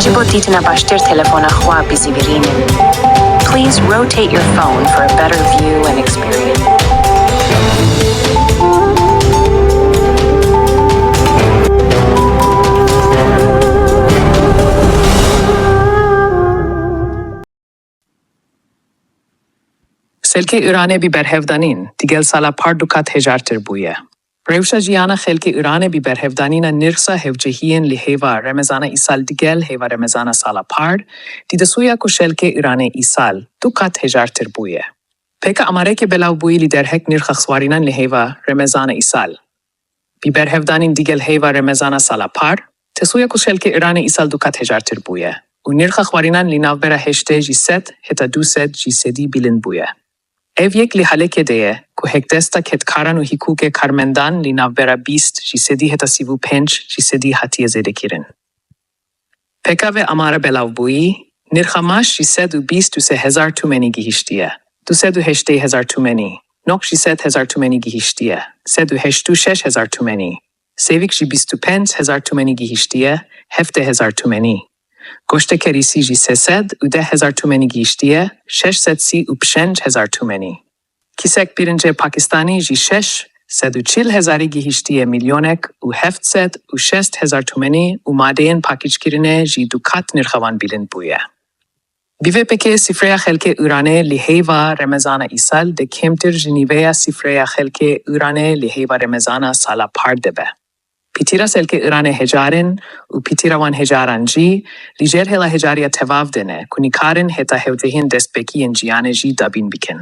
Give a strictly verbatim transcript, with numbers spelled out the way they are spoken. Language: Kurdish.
Ji bo dîtina baştir telefona xwe bizîvirînin. Please rotate your phone for a better view and experience. Selkê Îranê bi berhevdanîn, digel sala par du qat hejartir bûye. Rewşa jiyana xelkê Îranê bi berhevdanîna nirxa hevcehiyên li hêva Remezana îsal digel hêva Remezana sala par, dide soya ku şelkê Îranê îsal du qat hejartir bûye. Peka amarekê belavbûyî li derhek nirxa xwarînan li hêva Remezana îsal. Bi berhevdanîn digel hêva Remezana sala par, tesoya ku şelkê Îranê îsal du qat hejartir bûye û nirxa xwarînan li navbera heştê ji sed heta du sed ji sedî bilind bûye. Ev yek li halekê de ye ku hekdesta kedkaran û hikûkê karmendan li navbera bîst ji sedî heta sî û pênc ji sedî hatiye zêdekirin. Peka vê amara belavbûyî, nirxa maş ji sed û bîst û sê hezar tumenî gihiştiye, du sed û heştê hezar tumenî, nok ji sed hezar tumenî gihiştiye, sed û heştê û şeş hezar tumenî, sêvik ji bîst û pênc hezar tumenî gihiştiye, heftê hezar tumenî, goştê kerîsî ji sê sed û deh hezar tumenî gihiştiye, şeş sed sî û pênc hezar tumenî. Kîsek pirincê Pakistanî ji şeş sed û çil hezarî gihiştiye milyonek û heft sed û şêst hezar tumenî û madeyên pakîjkirinê jî du qat nirxa wan bilind bûye. Bi vê pekê sifreya xelkê Îranê li hêva Remezana îsal de kêmtir ji nîveya sifreya xelkê Îranê li hêva Remezana sala par de be. Pîtira selkê Îranê hecarin û pîtira wan hecaran jî li jêr hêla hecariya tevav de ne ku nikarin heta hevcehiyên destpêkî yên jiyanê jî dabîn bikin.